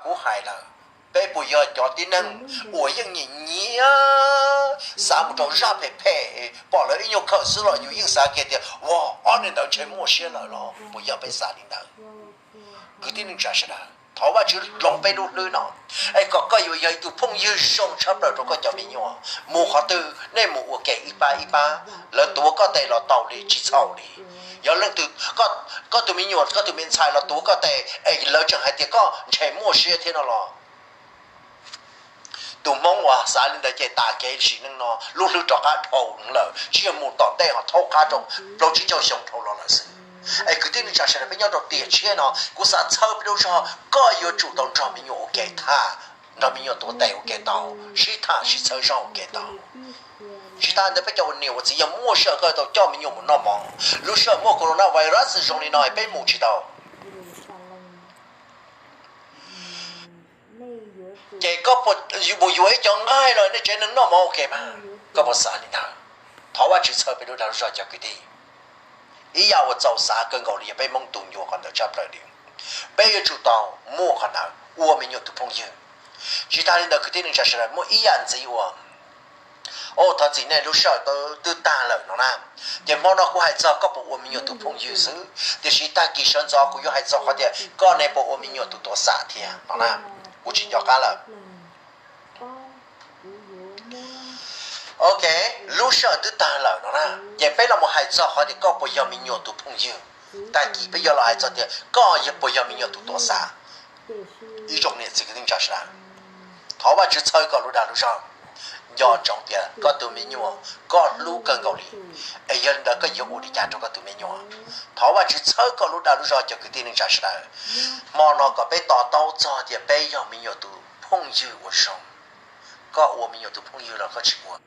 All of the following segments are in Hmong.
Kuv hais lawm, peb puas yog cov tib neeg uas yeej nyiam nyiam xav mus rau zaj phem phem, pom lawv ib nyuag khawm xwb los yus yeej xav kiag tias ua ob niag ntawd ntshe muaj siab lawm los puas yog peb xav li ntawd? Kwv tij neej tsa sawv daws, thov Vajtswv hloov peb lub hlwb no, es kom koj yuav yog ib tug phooj ywg zoo tshaj plaws rau koj cov me nyuam. Mus qhov twg nej mus ua ke ib pab ib pab, lawv tuav koj tes los tau li, tsis txhaum li. Yog leej twg, koj tus me nyuam, koj tus me ntxhais los tuav koj tes es lawv tseem hais tias koj ntshe muaj siab thiab no los, tus Hmoob uas xav li ntawd ces tas kev sim neej no, lub hlwb rov qab dhau lawm, tsis yog mus tom ntej ho thaub qab rau plaub tsib caug xyoo dhau los lawm xwb. Es kwv tij neej tsa sawv daws, peb nyob rau tiam tshiab no, kuv xav txhawb peb lub zog, koj yuav tsum tau nrog me nyuam ua ke tham, nrog me nyuam tuav tes ua ke tau, sib tham sib txhawb zog ua ke tau. Tsis tas ntawd, peb cov ua niam ua txiv yog muaj sij hawm koj tau coj me nyuam mus noj mov. Lub sij hawm muaj corona virus zoo li no peb mus tsis tau, ces koj puas mus yuav ib co nqaij los nej tsev neeg noj mov ua ke mas? Koj puas xav li ntawd? Thov Vajtswv txhawb peb lub dag lub zog cov kwv tij. Ib yam uas txaus xav kawg nkaus li yog peb Hmoob tus nyuam qhov ntawd tshaj plaws li, peb yuav tsum tau muaj qhov ntawd ua me nyuam tus phooj ywg. Tsis tas li ntawd, kwv tij neej tsa sawv daws, muaj ib yam ntxiv uas o, thov txim, nej lub sij hawm twb tag lawm no na, ces hmo no kuv hais txog koj puas ua me nyuam tus phooj ywg xwb, tiam sis tag kis sawv ntxov kuv yuav hais txog qhov tias koj ne puas ua me nyuam tus tuav xam thiab no na. Kuv tsis nco qab lawm. Ok, lub sij hawm twb tag lawm no na, ces peb los mus hais txog qhov tias koj puas yog me nyuam tus phooj ywg. Tag kis peb yuav los hais txog tias koj puas yog me nyuam tus tuav xam. Ib tsoom niam txiv kwv tij neej tsa sawv daws, thov Vajtswv txhawb koj lub dag lub zog, nco ntsoov tias koj tus me nyuam koj hlub kawg nkaus li, es yog li ntawd koj yuav ua li cas rau koj tus me nyuam? Thov Vajtswv txhawb koj lub dag lub zog cov kwv tij neej tsa sawv daws. Hmo no kom peb to taub txog tias peb yog me nyuam tus phooj ywg uas zoo. Koj ua me nyuam tus phooj ywg los koj tsis ua?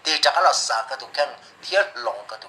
Tig rov qab los xav koj tus kheej thiab hloov koj